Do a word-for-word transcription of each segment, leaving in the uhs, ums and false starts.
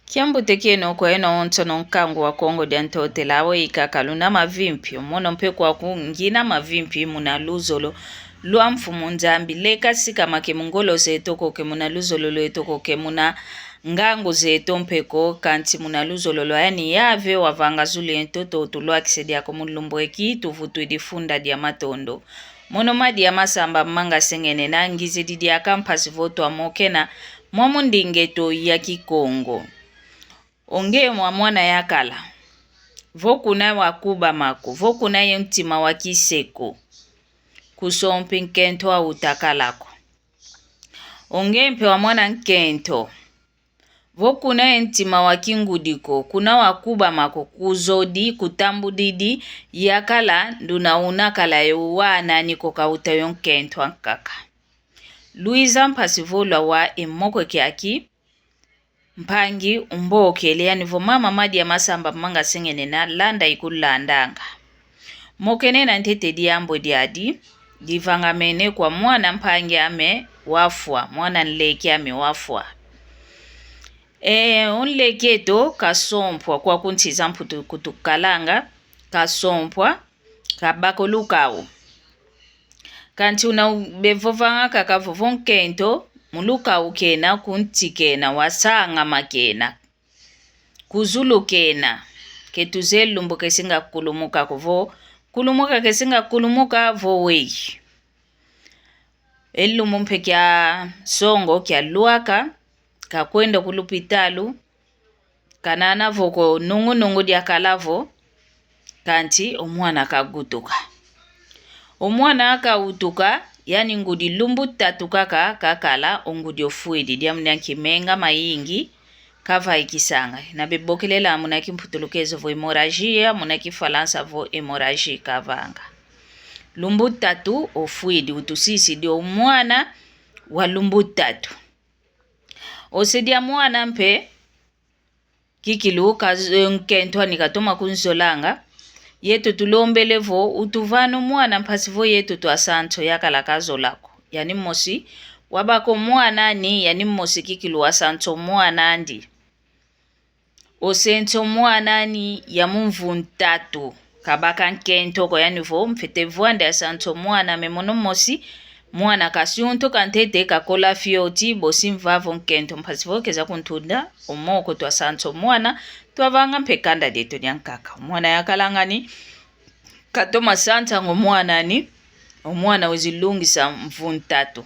Kiambote kieno kwa eno onsono, nkangu wa Kongo dia Ntotela, aweyi kaka luna mavimpi, mono mpe kwaku ngina mavimpi muna luzolo lwa Mfumu Nzambi. Leka sikama ke mu ngolo zeto ko, ke muna luzolo lweto ko, ke muna ngangu zeto mpe ko, kansi muna luzolo lwa yani yave wavanga zulu ye ntoto, tulwakise diako mu lumbu eki tuvutwidi funda dia matondo. Mono madia masamba manga sengenena, ngizidi diaka mpasi vo twamokena mwa mu ndinga eto ya Kikongo. Onge mwa mwana yakala, vo kuna wakubama ko, vo kuna ye ntima wa kiseko, kusompi nkento autakala ko. Onge mpe wa mwana nkento, vo kuna ye ntima wa kingudi ko, kuna wakubama ko, kuzodi, kutambudidi, yakala nduna unakala ye uwa nani ko, kauta yo nkento ankaka. Lwiza mpasi vo lwawa e moko kiaki, mpangi umbokele, yani vo mama madia masamba manga sengenena, landa ikulandanga. Mokenena ntete diambu diadi, divangamene kwa mwana mpangi ame wafwa, mwana nleke ame wafwa. E, o nleke eto kasompwa kwaku nsi za Mputu kutukalanga, kasompwa, kabaka o lukau. Kansi una bevovanga kaka vo vo nkento, mu lukau kena, ku nsi kena, wasangama kena, ku zulu kena, ke tuzeye lumbu kesinga kulumuka ko, vo kulumuka kesinga kulumuka, vo weyi. E lumbu mpe kia songo kia lwaka, kakwenda ku lupitalu, kanana vo ko nungu-nungu diakala vo, kansi o mwana kagutuka. O mwana kautuka, yani ngudi lumbu tatu kaka kakala, o ngudi ofwidi, diambu dia nki menga mayingi kavaikisanga. Na bebokelela muna Kimputulukezo vo hemorragia, muna Kifalansa vo hémorragie kavanga. Lumbu tatu ofwidi, utusisidi o mwana wa lumbu tatu. Ose dia mwana mpe, kikilu ka, eh, nkento ani katoma kunzolanga, yeto tulombele vo utuvana o mwana mpasi vo yeto twasa nso yakala kazola ko. Yani mosi, wabaka o mwana ani, yani mosi kikilu wasa nso mwana andi. Ose nso mwana ani ya mu mvu ntatu. Kabaka nkento ko, yani vo mfwete vwanda yasa nso mwana ame mono mosi, mwana kasuntuka ntete, kakola fioti, bosi mvava o nkento mpasi vo keza kuntunda o moko, twasa nso mwana, twavanga mpe kanda dieto diankaka. O mwana yakalanga ani katoma sa nsanga o mwana ani, o mwana wizi lungisa mvu ntatu.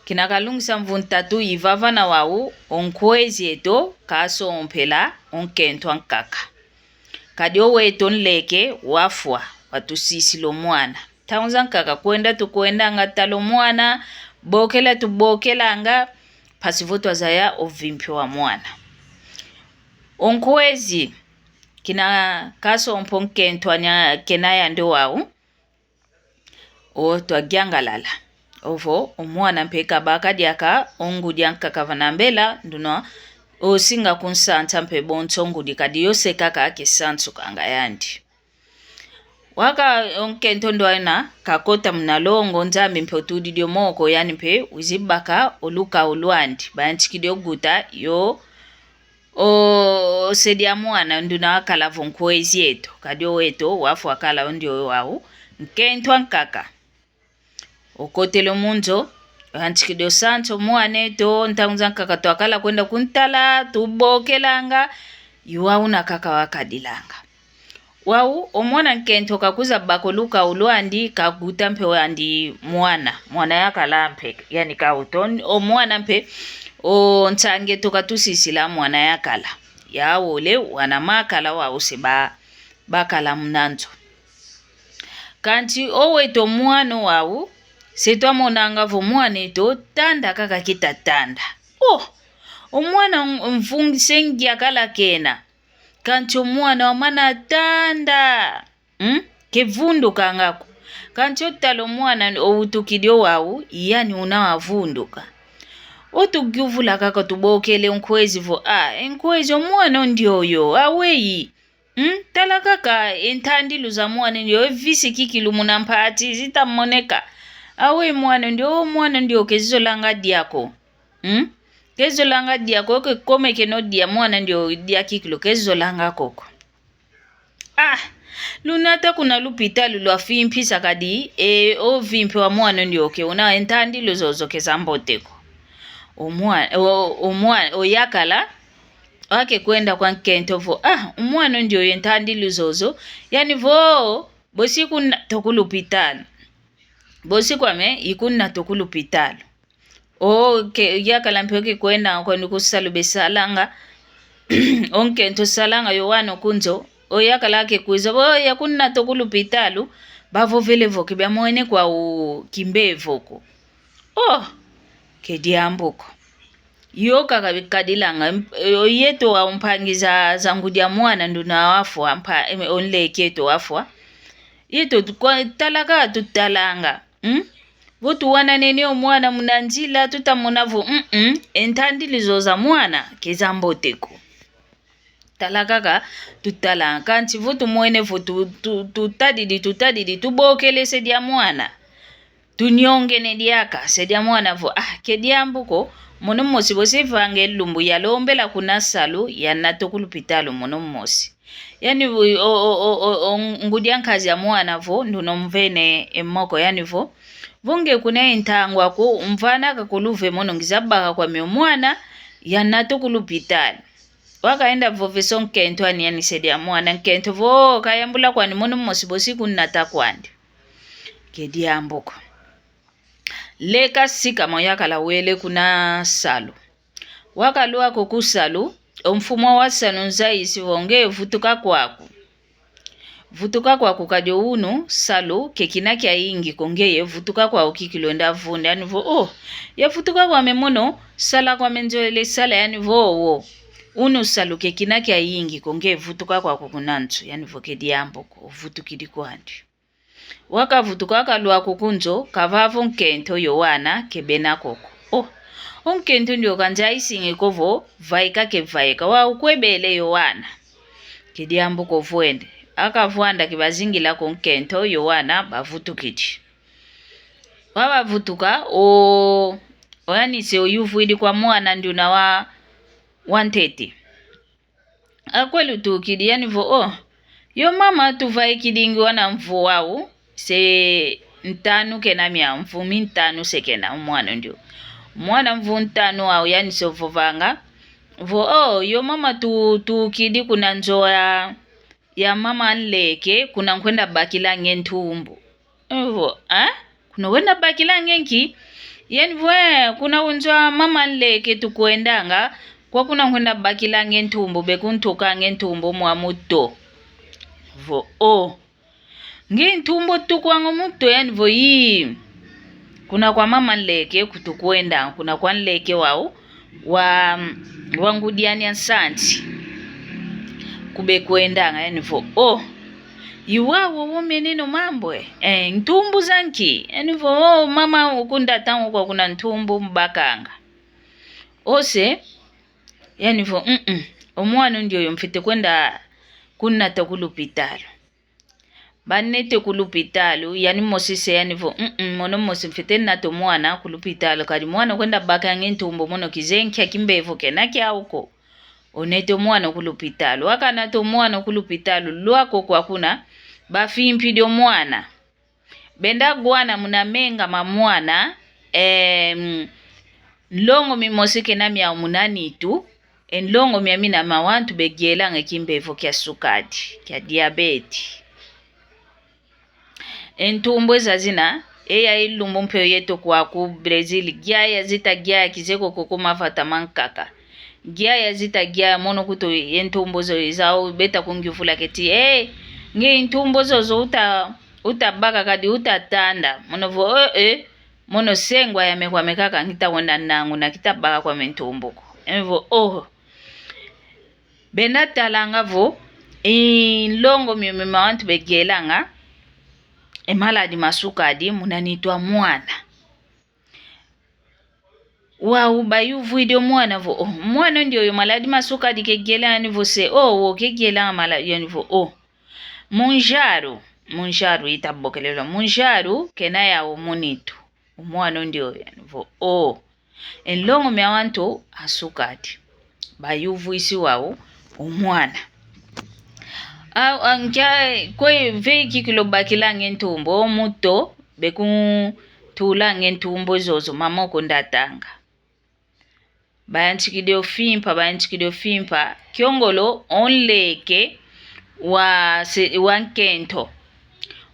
Kina kalungisa mvu ntatu, ivava na wau o nkwezi eto kasompela o nkento ankaka. Kadi o weto nleke wafwa, watusisila o mwana. Ntangu zankaka kwenda tukwendanga tala o mwana, bokela tubokelanga, mpasi vo twazaya o vimpi wa mwana. O nkwezi, kina kasompa o nkento ani kena yandi wau, o twagiangalala. Ovo o mwana mpe kabaka diaka o ngudi ankaka, vana mbela nduna osinga kunsansa mpe bonso ngudi, kadi yose kaka kesansukanga yandi. Waka o nkento ndwena kakota muna longo, Nzambi mpe otudidi o moko, yani mpe wizi baka o lukau lwandi, bayantikidi o guta yo o se dia mwana nduna wakala vo nkwezi eto, kadi o weto wafwa kala o ndioyo wau, nkento ankaka. Okotele mu nzo, oyantikidi o sansa o mwana eto, ntangu zankaka twakala kwenda kuntala, tubokelanga, i wau una kaka wakadilanga. Wau, o mwana nkento kakwiza baka o lukau lwandi, kaguta mpe wandi mwana, mwana yakala mpe, yani kauta o mwana mpe, o nsangi eto katusisila mwana yakala. Yawole, wana makala wau se ba, bakala muna nzo. Kansi o weto mwana wau, se twamonanga vo mwana eto, tanda kaka kita tanda. Oh, o mwana mvungi se ngiakala kena. Kansi o mwana wamana tanda. Hmm? Kevundukanga ko. Kansi otala o mwana owutukidi o wau, yani una wavunduka. Otugiuvula kaka tubokele o nkwezi vo, ah, e nkwezi o mwana o ndioyo, aweyi. Hmm? Tala kaka e ntandilu za mwana o ndioyo, e visi kikilu muna mpati, zita moneka. Aweyi mwana o ndioyo, o mwana o ndioyo kezolanga dia ko. Hmm? Kezolanga dia ko, ke komekeno dia mwana ndio dia kikilu, kezolanga koko. Ah, lunata kuna lupitalu lwafimpisa kadi, e, ovimpi wa mwana ndio ke una e ntandilu zozo ke zambote ko. O mwa-, o, o mwa-, o yakala, wake kwenda kwa nkento vo, ah, o mwana ndio ye ntandilu zozo, yani vo, bosi kunata ku lupitalu. Bosi kwame, ikunata ku lupitalu. O, ke, yakala mpe oke kwenda kwani ku salu besalanga. O nkento salanga yo wana o ku nzo. O yakala ke kwiza. O, yakunata ku lupitalu. Bavovele vo ke biamwene kwau kimbevo ko. O, ke diambu ko. Yo kaka bikadilanga. Mp-, o yeto wa mpangi za, za ngudi a mwana nduna wafwa, mpa-, em, o nleke eto wafwa. Yeto tukwa-, tala kaka tutalanga. Mm? Vo tuwananene o mwana muna nzila, tutamona vo, mm-mm, e ntandilu zo za mwana, ke zambote ko. Tala kaka, tutala, kansi vo tumwene vo tu-, tu-, tutadidi, tutadidi, tubokele se dia mwana. Tuniongene diaka, se dia mwana vo, ah, ke diambu ko, mono mosi bosi vanga e lumbu yalombela kuna salu, yanata ku lupitalu mono mosi. Yani vo, o, o, o, o, o, ngudi a nkazi a mwana vo, nduna omvene e moko, yani vo. Vo nge kuna e ntangwa ko, umvana ka kuluve mono ngiza baka kwame o mwana, yanata ku lupitalu. Wakaenda vovesa o nkento ani yani se dia mwana, nkento vo, kayambula kwani mono mosi bosi kunata kwandi. Ke diambu ko. Leka sikama o yakala wele kuna salu. Wakalwako ku salu, o mfumu wa salu nzayisi vo nge vutuka kwaku. Vutuka kwaku kadi o unu salu ke kina kiayingi ko ngeye vutuka kwaku kikilu enda vunda yani vo, oh, yavutuka kwame mono, sala kwame nzoele sala yani vo, wo. Unu salu ke kina kiayingi ko nge vutuka kwaku kuna nzo yani vo ke diambu ko, ovutukidi kwandi. Wakavutuka, wakalwako ku nzo, kavava o nkento Yowana ke bena koko. Oh, o nkento ndio kanzayisingi ko vo, vaika ke vaika, wau kwebele Yowana. Ke diambu ko vwende. Akavwanda ke bazingila ko nkento Yowana, bavutukidi. Wabavutuka, o, oyanise oyuvwidi kwa mwana ndiuna wa, wa ntete. Akwelutukidi yani vo, oh, yo mama tuvaikidingi wana mvu wau, se ntanu kena mia mvu mi ntanu se kena o mwana ndio. Mwana mvu ntanu wau yani se ovovanga. Vo, oh, yo mama tu-, tukidi kuna nzo ya, ya mama nleke, kuna nkwenda bakila nge ntumbu. Vo, eh? Kuna wenda bakila nge nki? Yani vo, eh, kuna unzo a mama nleke tukwendanga, kwa kuna nkwenda bakila nge ntumbu, be kuntuka nge ntumbu mwa muto. Vo, oh. Nge ntumbu tukwanga muto, yani vo, ii. Kuna kwa mama nleke kutukwenda, kuna kwa nleke wau, wa, wa ngudi ani a nsansi. Kube kwendanga, yani vo, oh. Iwa wo womeneno mambu e. Eh, ntumbu za nki? Yani vo, oh, mama ukundata ngo kwa kuna ntumbu mbakanga. Ose, yani vo, mm-mm. O mwana ndioyo mfwete kwenda kunata ku lupitalu. Banete ku lupitalu, yani mosi se yani vo, mm-mm, mono mosi mfwete nata o mwana ku lupitalu, kadi mwana kwenda baka nge ntumbu mono kize nkia kimbevo kena kiau ko. Onete o mwana ku lupitalu. Wakanata o mwana ku lupitalu, lwako kwa kuna, bafimpidi o mwana. Benda gwana muna menga ma mwana, em, nlongo mimosi kena miau muna nitu, e nlongo miamina ma wantu begelanga kimbevo kia sukadi, kia diabete. E ntumbu eza zina, eya ilumbu mpe yeto kwa ku Brazil, giaya zita giaya kizeko koko mavata mankaka. Giaya zita giaya mono kuto ye ntumbu zo zau beta kungiuvula keti, eh, nge ntumbu zozo uta, uta baka kadi uta tanda. Mono vo, eh, eh, mono sengwa yame kwame kaka ngita wenda nangu na kita baka kwame ntumbu ko. Eme vo, oh. Benda talanga vo, e nlongo miomio ma wantu begelanga, e maladi ma sukadi, muna nitu a mwana. Wau bayuvwidi o mwana vo, oh, mwana ndioyo maladi ma sukadi kegelanga, yani vo se, oh, wo kegelanga maladi, yani vo, oh. Munjaru, munjaru ita bokelelwa, munjaru kena yau mu nitu. O mwana ndioyo, yani vo, oh. E nlongo mia wantu asukadi. Bayuvwisi wau o mwana. A, a, nkia, kwe ve kikilu bakilanga e ntumbu, o muto, bekuntulanga e ntumbu zozo, mamoko ndatanga. Bayantikidi ofimpa, bayantikidi ofimpa, kiongolo o nleke wa se-, wa nkento.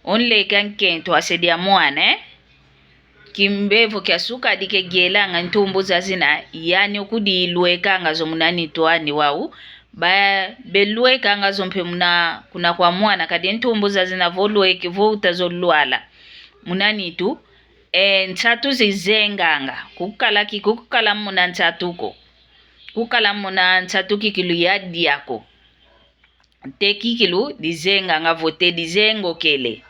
O nleke wa nkento wa se dia mwana, eh? Kimbevo kia sukadi kegielanga ntumbu zazina, yani okudilwekanga zo muna nitu ani wau, ba-, belwekanga zo mpe muna, kuna kwa mwana, kadi ntumbu zazina vo lweke, vo uta zo lwala muna nitu, e, nsatu zizenganga, kukala ki-, kukala muna nsatu ko. Kukala muna nsatu kikilu ya dia ko. Te kikilu dizenganga vo te dizengokele.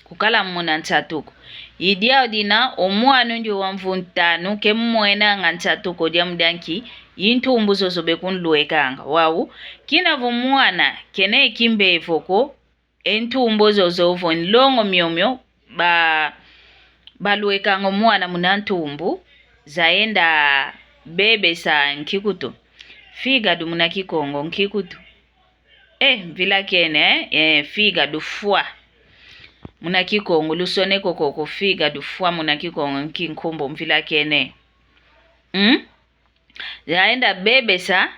Kukala muna nsatu ko. I diau dina o mwana ndio wa mvu ntanu ke mwenanga nsatu ko diambu dia nki, i ntumbu zozo bekunlwekanga. Wau, kina vo mwana, kena e kimbevo ko, e ntumbu zozo vo nlongo miomio ba, balwekanga o mwana muna ntumbu, zaenda bebesa nki kutu. Fígado muna Kikongo nki kutu. Eh, mvilakene, eh, fígado, foie. Muna Kikongo, lusoneko koko fígado, foie muna Kikongo nki nkumbu mvilakene. Hmm? Zaenda bebesa,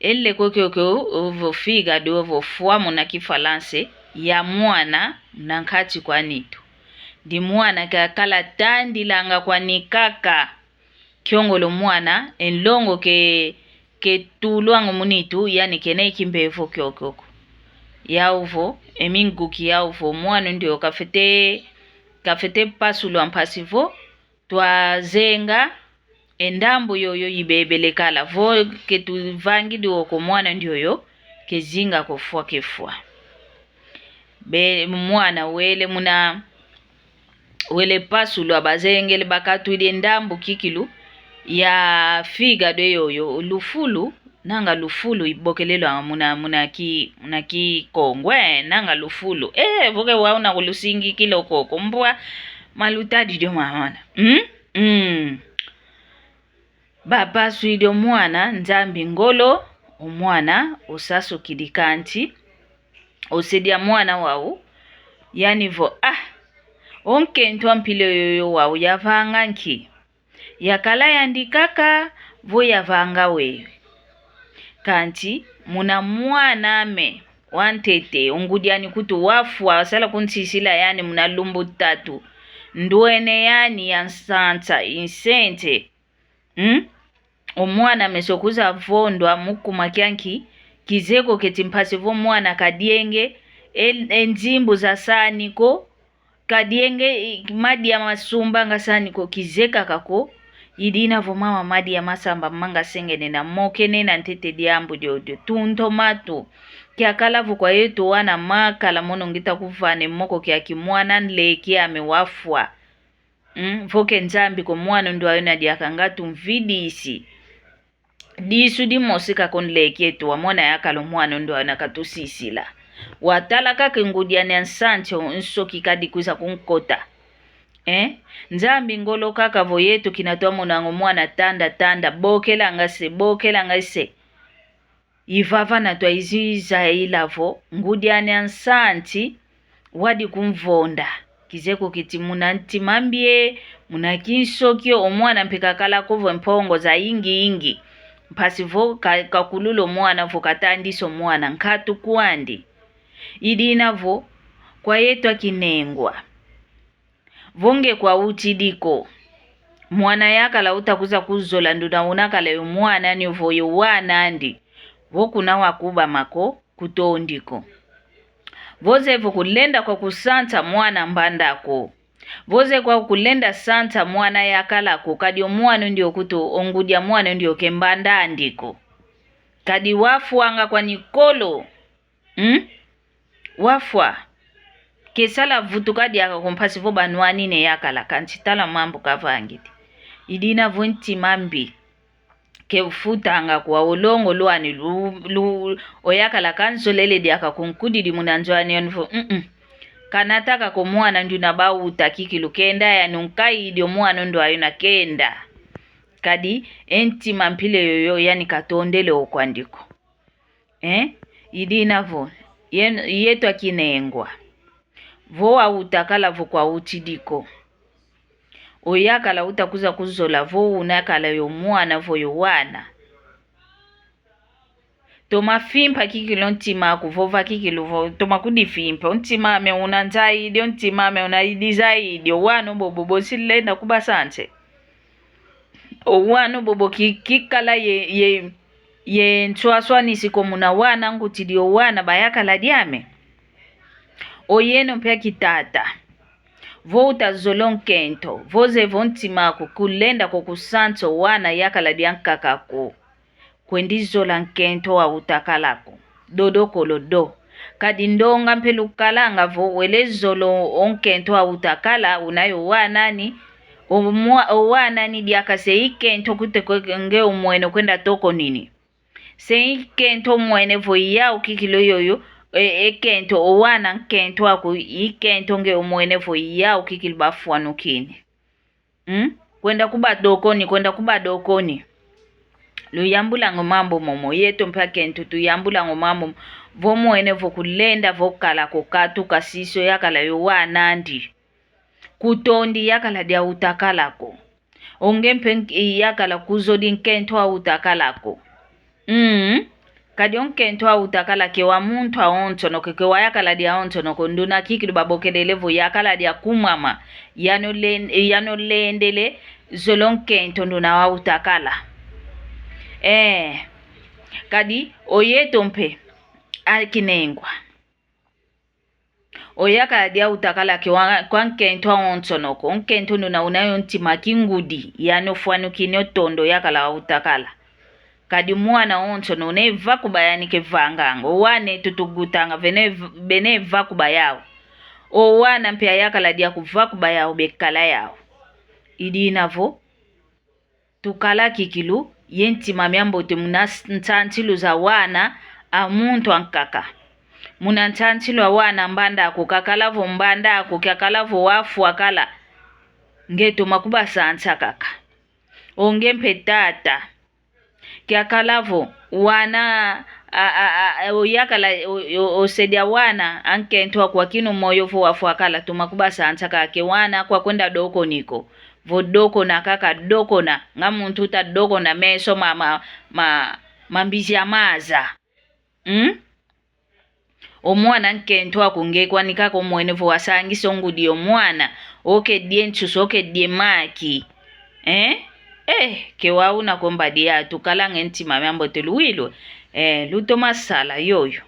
e nleke kiokio, ovo fígado, ovo foie muna Kifalanse, ya mwana, na nkati kwa nitu. Ndi mwana kakala tandilanga kwani kaka. Kiongolo mwana, e nlongo ke, ketulwanga mu nitu, yani kena e kimbevo kiokio ko. Yau vo, e minguki yau vo, mwana ndio kafwete, kafwete pasulwa mpasi vo, twazenga, e ndambu yoyo ibebele kala, vo ketuvangidi oko mwana ndioyo, kezinga ko foie ke foie. Be, mwana wele muna, wele pasulwa bazengele bakatwidi e ndambu kikilu ya fígado yoyo, lufulu, nanga lufulu ibokelelwanga muna, muna ki, muna Kikongo, eh, nanga lufulu. Eh, vo ke wau nakulusingikila koko mbwa, malutadi dio mamona. Hmm? Hmm. Bapaswidi o mwana, Nzambi ngolo, o mwana, osasukidi kanti, o se dia mwana wau, yani vo, ah, o nkento a mpila yoyo wau yavanga nki? Yakala yandi kaka, vo yavanga wewe. Kanti, muna mwana ame, wantete, o ngudi ani kutu wafwa, wasala kunsisila yani muna lumbu tatu. Ndwene yani ya nsansa, insente. Hmm? O mwana meso kuza vondwa mu kuma kia nki, kizeko keti mpasi vo mwana kadienge, e, e nzimbu za sani ko, kadienge, i, madia masumbanga sani ko, kizekaka ko, i dina vo mama madia masamba manga sengene na mokene na ntete diambu diodio. Tunto matu, kiakala vo kwa yeto wana makala mono ngita kuvana e moko kia kimwana nleke ame wafwa. Mm, vo ke Nzambi ko mwana ndwayo na diaka nga tumvidisi. Disu dimosi kaka o nleke eto wamona yakala o mwana ndwayo na katusisila. Watala kaka e ngudi ani a nsansa o nsoki kadi kwiza kunkota. Eh? Nzambi ngolo kaka vo yeto kina twamonanga o mwana tanda tanda, bokelanga se, bokelanga se. I vava na twayizi zayila vo, ngudi ani a nsansa, wadi kumvonda. Kizeko keti muna ntima mbi e, muna kinsoki o, o mwana mpe kakala ko vo mpongo zayingi yingi. Mpasi vo ka-, kakulula o mwana vo katandisa o mwana nkatu kwandi. I dina vo, kwa yeto a kinengwa. Vo nge kwa utidi ko. Mwana yakala uta kwiza kuzola nduna una kala yo mwana ni ovo yo wana andi. Vo kuna wakubama ko, kutondi ko. Vo zeye vo kulenda kwa kusansa mwana mbanda ko. Vo zeye kwa kulenda sansa mwana yakala ko, kadi o mwana ndio kutu o ngudi a mwana ndio ke mbanda andi ko. Kadi wafwanga kwani kolo. Hmm? Wafwa. Kesala vutuka diaka ko mpasi vo banwanina e yakala, kansi tala mambu kavangidi. I dina vo ntima mbi. Ke ufutanga kwa o longo lwani lu, lu, o yakala kanzolele diaka kunkudidi muna nzo ani yani vo, mm-mm. Kanataka ko mwana nduna bawuta kikilu kenda yani unkayidi o mwana ndwayo na kenda. Kadi e ntima mpila yoyo yani katondele o kwandi ko. Eh? I dina vo, ye, yeto akinengwa. Vo wautakala vo kwawutidi ko. Oyakala uta kwiza kuzola vo una yakala yo mwana vo yo wana. Toma fimpa kikilu o ntima aku, vova kikilu vo, toma kudifimpa. O ntima ame una nzaidi, o ntima ame una idi zaidi, o wana o bobo bosi lenda kubasanse. O wana o bobo ki, kikala ye, ye, ye nswaswanisi ko muna wana ngutidi o wana bayakala diame. Oyeno mpe akitata. Vo utazola o nkento, vo zeye vo ntima aku kulenda ko kusansa o wana yakala diankaka ko. Kwendi zola nkento wa utakala ko. Dodokolo do. Kadi ndonga mpe lukalanga vo wele zola o nkento wa utakala, una yo wana ani, o mwa-, o wana ani diaka se i kento kuteko nge omwene kwenda toko nini. Se i kento omwene vo yau kikilu yoyo, e, e kento o wana nkento aku, i kento nge omwene vo yau kikilu bafwanukini. Hmm? Kwenda kubadokoni, kwenda kubadokoni. Luyambulanga o mambu momo, yeto mpe akento tuyambulanga o mambu mo-, vo mwene vo kulenda vo kala ko katuka siso yakala yo wana andi. Kutondi yakala dia utakala ko. Onge mpe nk-, yakala kuzodi nkento wa utakala ko. Mm. Kadi o nkento wa utakala ke wa muntu awonsono ko, ke wa yakala diawonsono ko, nduna kikilu babokelele vo yakala dia kumwama, yano len-, yano lendele zola o nkento nduna wa utakala. Eh, kadi oyeto mpe, akinengwa. Oyakala dia utakala ke wa, kwa nkento awonsono ko, nkento nduna una yo ntima kingudi, yano fwanukini o tondo yakala wa utakala. Kadi mwana wonsono una eva kuba yani ke vanganga, o wana etu tugutanga vene v-, bene eva kuba yau. O wana mpe ayakala dia kuva kuba yau bekala yau. I dina vo, tukala kikilu, ye ntima miambote muna s-, nsansilu za wana a muntu ankaka. Muna nsansilu a wana mbanda aku, kakala vo mbanda aku, kiakala vo wafwa kala. Nge toma kubasansa kaka. Onge mpe tata. Kiakala vo, wana, a, a, a, oyakala, o, o, osedi a wana, a nkento aku akinu moyo vo wafwa kala, toma kubasansa kaka ke wana kwakwenda dokoni ko. Vo dokona kaka dokona, nga muntu uta dokona meso ma, ma, ma, ma mbizi a maza. Hmm? O mwana nkento aku nge kwani kaka omwene vo wasangisa o ngudi yo mwana, okedie nsusu, okedie maki. Eh? Eh, ke wa una ko mbadi ya tukalanga e ntima miambote luwilwe. Eh, lutoma sala yoyo.